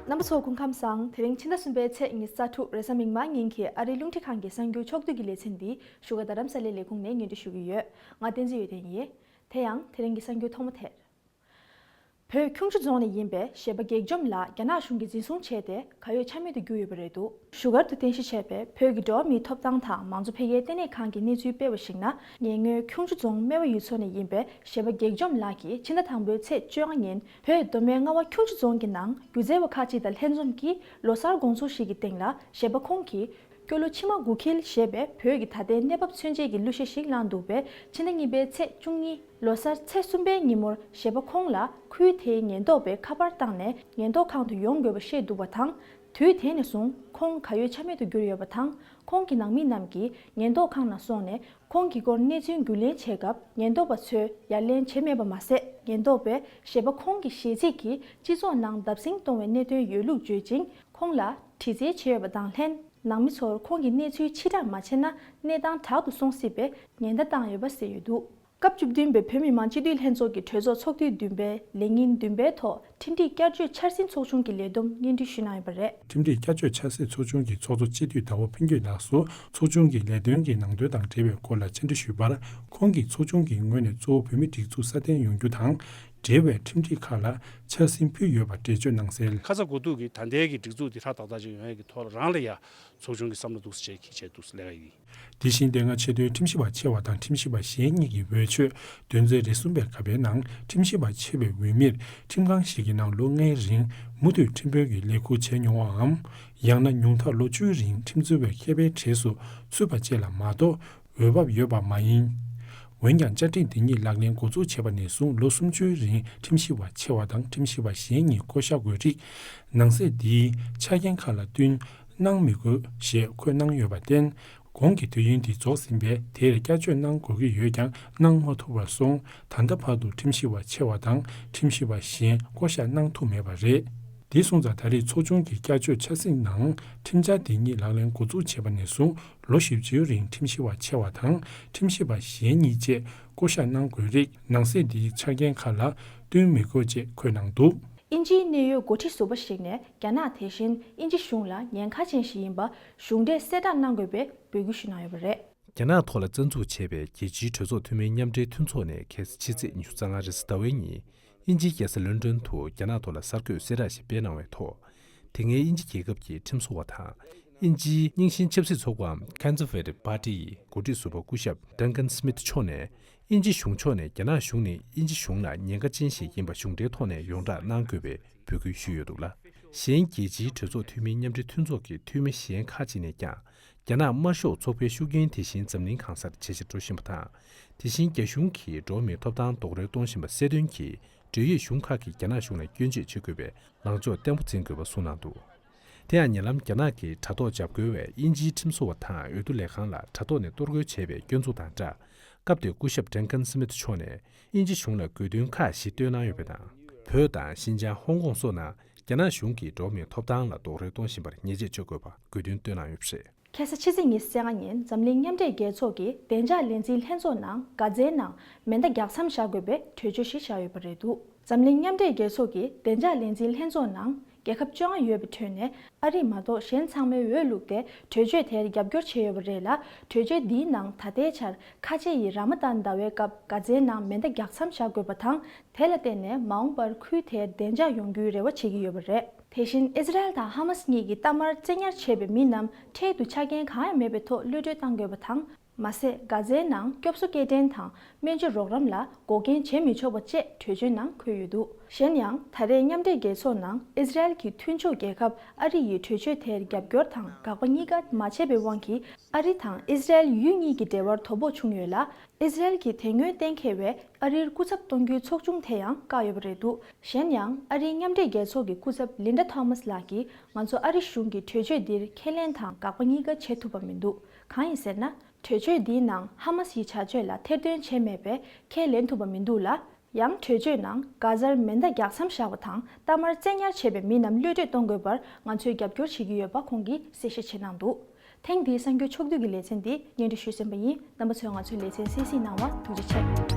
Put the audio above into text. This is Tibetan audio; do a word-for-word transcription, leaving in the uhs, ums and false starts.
རྣམ་པ་ཚོ་སྐུ་ཁམས་བཟང་། དེ་རིང་ཕྱི་ཟླ་གསུམ་པའི་ཚེས་ཉི་ཤུ་རྩ་དྲུག་རེས་གཟའ་མིག་དམར་ཉིན་གྱི་ཨ་རིའི་རླུང་འཕྲིན་ཁང་གི་གསར་འགྱུར་ཕྱོགས་བསྡུས་ཀྱི་ལེ་ཚན་འདི་བཞུགས་སྒར་རྡ་རམ་ས་ལའི་ལས་ཁུངས་ནས་སྙན་སྒྲོན་ཞུ་གི་ཡོད། ང་བསྟན་འཛིན་འོད་ལྡན་ཡིན། དེ་ཡང་དེ་རིང་གི་གསར་འགྱུར་ཐོག་མ་དེར། བོད་ཁྱུང་མཆུ་རྫོང་ནས་ཡིན་པའི་གཞས་པ་བགེགས་འཇོམས་ལགས་རྒྱ་ནག་གཞུང་གིས་འཛིན་བཟུང་བྱས་ཏེ་གར་ཡོད་ཆ་མེད་དུ་གྱུར་ཡོད་པ་རེད་འདུག་བཞུགས་སྒར་དུ་རྟེན་གཞི་བྱས་པའི་བོད་ཀྱི་འགྲོ་བ་མིའི་ཐོབ་ཐང་དང་མང་གཙོ་འཕེལ་རྒྱས་ལྟེ་གནས་ཁང་གིས་གནས་ཚུལ་སྤེལ་བར་གཞིགས་ན། ཉེ་སྔོན་ཁྱུང་མཆུ་རྫོང་སྨེ་བ་ཡུལ་ཚོ་ནས་ཡིན་པའི་གཞས་པ་བགེགས་འཇོམས་ལགས་ཀྱིས་ཕྱི་ཟླ་དང་པོའི་ཚེས་བཅོ་ལྔ་ཉིན་བོད་མདོ་སྨད་རྔ་བ་ཁྱུང་མཆུ་རྫོང་གི་ནང་སྒྱུ་རྩལ་བ་ཁག་ཅིག་དང་ལྷན་འཛོམས་ཀྱིས་ལོ་གསར་དགོང་ཚོགས་ཤིག་གི་སྟེང་ལ་གཞས་པ་ཁོང་གིས། སྐྱོ་གླུ་མཆི་མ་དགུ་འཁྱིལ་ཞེས་པའི་བོད་ཀྱི་ད་ལྟའི་གནས་བབ་མཚོན་བྱེད་ཀྱི་གླུ་གཞས་ཤིག་བླངས་འདུག་པས། ཕྱི་ཟླ་གཉིས་པའི་ཚེས་བཅུ་གཉིས་ལོ་གསར་ཚེས་གསུམ་པའི་ཉིན་མོར་གཞས་པ་ཁོང་ལ་ཁུལ་དེའི་ཉེན་རྟོག་པས་ཁ་པར་བཏང་ནས་ཉེན་རྟོག་ཁང་དུ་ཡོང་དགོས་པ་བཤད་འདུག་པ་དང་། དུས་དེ་ནས་བཟུང་ཁོང་གར་ཡོད་ཆ་མེད་དུ་གྱུར་ཡོད་པ་དང་། ཁོང་གི་ནང་མི་རྣམས་ཀྱིས་ཉེན་རྟོག་ཁང་ནང་སོང་ནས་ཁོང་གི་སྐོར་གནས་ཚུལ་བརྒྱུད་ལེན་བྱས་སྐབས་ཉེན་རྟོག་པ་ཚོས་ཡ་ལན་བྱས་མེད་པ་མ་ཟད། ཉེན་རྟོག་པས་གཞས་པ་ཁོང་གི་གཞས་ཚིག་གིས་སྤྱི་ཚོགས་ནང་བརྡབ་གསིག་གཏོང་བའི་གནད་དོན་ཡོད་ལུགས་བརྗོད་ཅིང་། ཁོང་ལ་དྲི་རྩད་བྱས་ཡོད་པ་དང་ལྷན། ནང་མི་ཚོར་ཁོང་གི་གནས་ཚུལ་ཕྱིར་བསྒྲགས་མ་བྱས་ན་གནས་སྟངས་དྲག་ཏུ་སོང་སྲིད་པའི་ཉེན་བརྡ་བཏང་ཡོད་པ་གསལ་ཡོད་འདུག་སྐབས་བཅུ་བདུན་པའི་བོད་མི་མང་སྤྱི་འཐུས་ལྷན་ཚོགས་ཀྱི་གྲོས་ཚོགས་ཚོགས་དུས་བདུན་པའི་ལས་ཉིན་བདུན་པའི་ཐོག་ཁྲིམས་སྒྲིག་བསྐྱར་བཅོས་འཆར་ཟིན་ཚོགས་ཆུང་གི་ལས་བསྡོམས་སྙན་སྒྲོན་ཞུས་གནང་ཡོད་པ་རེད། ཁྲིམས་སྒྲིག་བསྐྱར་བཅོས་འཆར་ཟིན་ཚོགས་ཆུང་གི་ཚོགས་གཙོ་སྤྱི་འཐུས་ཟླ་བ་ཕུན་སྐྱིད་ལགས་སུ་ཚོགས་ཆུང་གི་ལས་དོན་གྱི་ནང་དོན་དང་འབྲེལ་བའི་སྐོར་ལ་བཅར་འདྲི་ཞུས་པར། ཁོང་གིས་ཚོགས་ཆུང་གི་ངོས་ནས་གཙོ་བོ་བོད་མིའི་སྒྲིག་འཛུགས་སྲ་བརྟན་ཡོང་རྒྱུ་དང་འབྲེལ་བའི་ཁྲིམས་སྒྲིག་ཁག་ལ་འཆར་ཟིན་ཕུལ་ཡོད་པ་འགྲེལ་བརྗོད་གནང་གསལ། ཁ་ས་དགུ་ཐུག་གི་ད་ལྟའི་གི་སྒྲིག་འཛུགས་འདི་ཧྲ་ཏག་ཏག་ཅིག་ཡོང་ཡས་ཀྱི་ཐོག་ལ་རང་ལ་ཡ་ཚོགས་ཆུང་གི་བསམ་བློ་འདུག་སེ་བྱས་ཀྱི་བྱས་འདུག་སེ་ལས་ཀ་ཡིན། དེ་བཞིན་དེ་སྔ་ཆེས་མཐོའི་ཁྲིམས་ཞིབ་པ་ཆེ་བ་དང་ཁྲིམས་ཞིབ་པ་གཞན་གཉིས་ཀྱི་འོས་ཆོས་དོན་ཚན་རེ་གསུམ་པའི་ཁ་པའི་ནང་ཁྲིམས་ཞིབ་པ་ཆེ་བའི་འོས་མིར་ཁྲིམས་ཁང་ཞིག་གི་ནང་ལོ་ལྔའི་རིང་མུ་མཐུད་ཁྲིམས་དཔོན་གྱི་ལས་ཁུར་བྱས་མྱོང་བའམ། ཡང་ན་ཉུང་མཐར་ལོ་བཅུའི་རིང་ཁྲིམས་རྩོད་པའི་མཁས་པའི་གྲས་སུ་ཚུད་པ་བཅས་ལ་མ་གཏོགས་འོས་བབ་ཡོད་པ་མ་ཡིན། འོན་ཀྱང་བཅའ་སྒྲིག་འདི་ཉིད་ལག་ལེན་འགོ་འཛུགས་བྱས་པ་ནས་བཟུང་ལོ་སུམ་ཅུའི་རིང་ཁྲིམས་ཞིབ་པ་ཆེ་བ་དང་ཁྲིམས་ཞིབ་པ་གཞན་གཉིས་བསྐོ་གཞག་དགོས་རིགས་ནང་གསེས་འདིའི་ཆ་རྐྱེན་ཁག་ལ་བསྟུན་གནང་མི་དགོས་ཞེས་འཁོད་གནང་ཡོད་པར་བརྟེན། གོང་གི་དུས་ཡུན་འདི་རྫོགས་ཟིན་པས་དེར་བསྐྱར་བཅོས་གནང་དགོས་ཀྱི་ཡོད་ཀྱང་གནང་མ་ཐུབ་པར་སོང་། ད་ལྟ་བར་དུ་ཁྲིམས་ཞིབ་པ་ཆེ་བ་དང་ཁྲིམས་ཞིབ་པ་གཞན་བསྐོ་གཞག་གནང་ཐུབ་མེད་པ་རེད། དེ་སོང་ཙང་ད་རེས་ཚོགས་ཆུང་གི་བསྐྱར་བཅོས་འཆར་ཟིན་ནང་ཁྲིམས་འཆར་འདི་ཉིད་ལག་ལེན་འགོ་འཛུགས་བྱས་པ་ནས་བཟུང་ལོ་བཞི་བཅུའི་རིང་ཁྲིམས་ཞིབ་པ་ཆེ་བ་དང་ཁྲིམས་ཞིབ་པ་གཞན་གཉིས་བཅས་བསྐོ་གཞག་གནང་དགོས་རིགས་ནང་གསེས་འདིའི་ཆ་རྐྱེན་ཁག་ལ་བསྟུན་མི་དགོས་ཅེས་འཁོད་གནང་འདུག་དབྱིན་ཇིའི་གནད་ཡོད་འགོ་ཁྲིད་ཟུར་པ་ཞིག་ནས་རྒྱ་ནག་དེ་བཞིན་དབྱིན་ཇི་གཞུང་ལ་ཉེན་ཁ་ཅན་ཞིག་ཡིན་པ་གཞུང་འབྲེལ་གསལ་བསྒྲགས་གནང་དགོས་པའི་འབོད་སྐུལ་ཞུས་གནང་ཡོད་པ་རེད། རྒྱ་ནག་ཐོག་ལ་རྩ་འཛུགས་བྱས་པའི་རྒྱལ་སྤྱིའི་གྲོས་ཚོགས་འཐུས་མིའི་མཉམ་འབྲེལ་མཐུན་ཚོགས་ནས་ཁ་སང་ཕྱི་ཚེས་ཉི་ཤུ་རྩ་ལྔ་རེས་གཟའ་ཟླ་བའི་ཉིན། དབྱིན་ཇིའི་རྒྱལ་ས་ལོན་ཌོན་དུ་རྒྱ་ནག་ཐོག་ལ་གསར་འགོད་གསལ་བསྒྲགས་ཤིག་སྤེལ་གནང་བའི་ཐོག་དེ་སྔའི་དབྱིན་ཇི་རྒྱལ་ཁབ་ཀྱི་ཁྲིམས་བཟོ་བ་དང་། དབྱིན་ཇིའི་རྙིང་ཞེན་ཆབ་སྲིད་ཚོགས་པའམ་Conservative Party ཡི་འགོ་ཁྲིད་ཟུར་པ་སྐུ་ཞབས་Duncan Smith མཆོག་ནས། དབྱིན་ཇི་གཞུང་ཕྱོགས་ནས་རྒྱ་ནག་གཞུང་ནི་དབྱིན་ཇི་གཞུང་ལ་ཉེན་ཁ་ཅན་ཞིག་ཡིན་པ་གཞུང་འབྲེལ་ཐོག་ནས་ཡོངས་བསྒྲགས་གནང་དགོས་པའི་འབོད་སྐུལ་ཞུས་ཡོད་འདུག་ལ། གཞན་རྒྱལ་སྤྱིའི་གྲོས་ཚོགས་འཐུས་མིའི་མཉམ་འབྲེལ་མཐུན་ཚོགས་ཀྱི་འཐུས་མི་གཞན་ཁག་ཅིག་ནས་ཀྱང་། རྒྱ་ནག་དམར་ཤོག་ཚོགས་པའི་ཤུགས་རྐྱེན་དེ་བཞིན་འཛམ་གླིང་གང་སར་ཇེ་ཆེར་འགྲོ་བཞིན་པ་དང་། དེ་བཞིན་རྒྱ་གཞུང་གིས་འགྲོ་བ་མིའི་ཐོབ་ཐང་རྡོག་རོལ་གཏོང་བཞིན་པ་གསལ་སྟོན་གྱིས། འབྲེལ་ཡོད་གཞུང་ཁག་གིས་རྒྱ་ནག་གཞུང་ལ་སྐྱོན་བརྗོད་བྱེད་དགོས་པའི་ལངས་ཕྱོགས་བརྟན་པོ་འཛིན་དགོས་པ་གསུངས་གནང་འདུག་དེ་ཡང་ཉེ་ལམ་རྒྱ་ནག་གི་དྲ་ཐོག་འཇབ་རྒོལ་བས་དབྱིན་ཇིའི་ཁྲིམས་བཟོ་བ་དང་འོས་བསྡུ་ལས་ཁང་ལ་དྲ་ཐོག་ནས་གཏོར་རྒོལ་བྱས་པའི་སྐྱོན་འཛུགས་དང་སྦྲགས། སྐབས་དེར་སྐུ་ཞབས་Duncan Smith མཆོག་ནས་དབྱིན་ཇི་གཞུང་ལ་དགོས་འདུན་ཁག་བཞི་བཏོན་གནང་ཡོད་པ་དང་། བོད་དང་ཤིན་ཅང་། ཧོང་ཀོང་སོགས་ནང་རྒྱ་ནག་གཞུང་གིས་འགྲོ་བ་མིའི་ཐོབ་ཐང་ལ་རྡོག་རོལ་གཏོང་བཞིན་པར་ཉེས་ཆད་གཅོད་དགོས་པ་དགོས་འདུན་བཏོན་གནང་ཡོད་པ་རེད། ཁ་སང་ཕྱི་ཚེས་ཉི་ཤུ་རྩ་ལྔ་ཉིན་འཛམ་གླིང་མཉམ་འབྲེལ་རྒྱལ་ཚོགས་ཀྱི་བདེ་འཇགས་ལས་འཛིན་ལྷན་ཚོགས་ནང་གྷ་ཛའི་ནང་མེ་མདའ་རྒྱག་མཚམས་བཞག་དགོས་པའི་གྲོས་ཆོད་ཞིག་བཞག་ཡོད་པ་རེད་འདུག་འཛམ་གླིང་མཉམ་འབྲེལ་རྒྱལ་ཚོགས་ཀྱི་བདེ་འཇགས་ལས་འཛིན་ལྷན་ཚོགས་ནང་རྒྱལ་ཁབ་བཅོ་ལྔ་ཡོད་པའི་ཁྲོད་ནས་ཨ་རི་མ་གཏོགས་གཞན་ཚང་མས་འོས་བླུགས་ཏེ་གྲོས་ཆོད་དེར་རྒྱབ་སྐྱོར་བྱས་ཡོད་པ་རེད་ལ། གྲོས་ཆོད་འདིའི་ནང་ད་ལྟའི་ཆར་ཁ་ཆེ་ཡི་ར་མ་དཱན་ཟླ་བའི་སྐབས་གྷ་ཛའི་ནང་མེ་མདའ་རྒྱག་མཚམས་བཞག་དགོས་པ་དང་། དེ་ལ་བརྟེན་ནས་མ་འོངས་པར་ཁུལ་དེར་བདེ་འཇགས་ཡོང་རྒྱུའི་རེ་བ་བྱེད་ཀྱི་ཡོད་པ་རེད། དེ་བཞིན་ཨི་ཟི་རལ་དང་ཧ་མ་སི་གཉིས་ཀྱིས་གཏའ་མར་བཙན་ཉར་བྱས་པའི་མི་རྣམས་འཕྲལ་དུ་ཆ་རྐྱེན་གང་ཡང་མེད་པའི་ཐོག་གློད་གྲོལ་གཏང་དགོས་པ་དང་། མ་ཟད། གྷ་ཛའི་ནང་སྐྱོབ་གསོ་སྐྱེལ་འདྲེན་དང་སྨན་བཅོས་རོགས་རམ་ལ་འགོག་རྐྱེན་བྱེད་མི་ཆོག་པ་བཅས་གྲོས་ཆོད་ནང་འཁོད་ཡོད་འདུག་གཞན་ཡང་། ད་རེས་མཉམ་འབྲེལ་རྒྱལ་ཚོགས་ནང་ཨི་ཟི་རལ་གྱི་མཐུན་ཕྱོགས་རྒྱལ་ཁབ་ཨ་རི་ཡིས་གྲོས་ཆོད་དེར་རྒྱབ་སྐྱོར་དང་དགག་པ་གཉིས་ཀ་མ་བྱས་པའི་དབང་གིས། ཨ་རི་དང་ཨི་ཟི་རལ་ཡུལ་གཉིས་ཀྱི་འབྲེལ་བར་དོ་ཕོག་བྱུང་ཡོད་ལ། ཨི་ཟི་རལ་གྱིས་དེ་སྔོན་གཏན་འཁེལ་བའི་ཨ་རིར་སྐུ་ཚབ་གཏོང་རྒྱུའི་ཚོགས་ཆུང་དེ་ཡང་བཀག་ཡོད་པ་རེད་འདུག་གཞན་ཡང་། ཨ་རིའི་མཉམ་འབྲེལ་རྒྱལ་ཚོགས་ཀྱི་སྐུ་ཚབ་ལིན་ཌ་ཐོ་མཱས་ལགས་ཀྱིས། ང་ཚོ་ཨ་རི་གཞུང་གིས་གྲོས་ཆོད་འདིར་ཁས་ལེན་དང་དགག་པ་གཉིས་ཀ་བྱེད་ཐུབ་པ་མི་འདུག་གང་ཡིན་ཟེར་ན། གྲོས་ཆོད་འདིའི་ནང་ཧ་མ་སིའི་བྱ་སྤྱོད་ལ་ཐེར་འདོན་བྱས་མེད་པས་ཁས་ལེན་ཐུབ་པ་མི་འདུག་ལ། ཡང་། གྲོས་ཆོད་ནང་གྷ་ཛར་མེ་མདའ་རྒྱག་མཚམས་བཞག་པ་དང་གཏའ་མར་བཙན་ཉར་བྱས་པའི་མི་རྣམས་གློད་གྲོལ་གཏོང་དགོས་པར་ང་ཚོས་རྒྱབ་སྐྱོར་བྱེད་ཀྱི་ཡོད་པ་ཁོང་གིས་གསལ་བཤད་བྱས་གནང་འདུག་ཐེངས་འདིའི་གསར་འགྱུར་ཕྱོགས་བསྡུས་ཀྱི་ལེ་ཚན་འདི་སྙན་སྒྲོན་ཞུས་ཟིན་པ་ཡིན། རྣམ་པ་ཚོས་ང་ཚོའི་ལེ་ཚན་གསན་གཟིགས་གནང་བར་ཐུགས་རྗེ་ཆེ།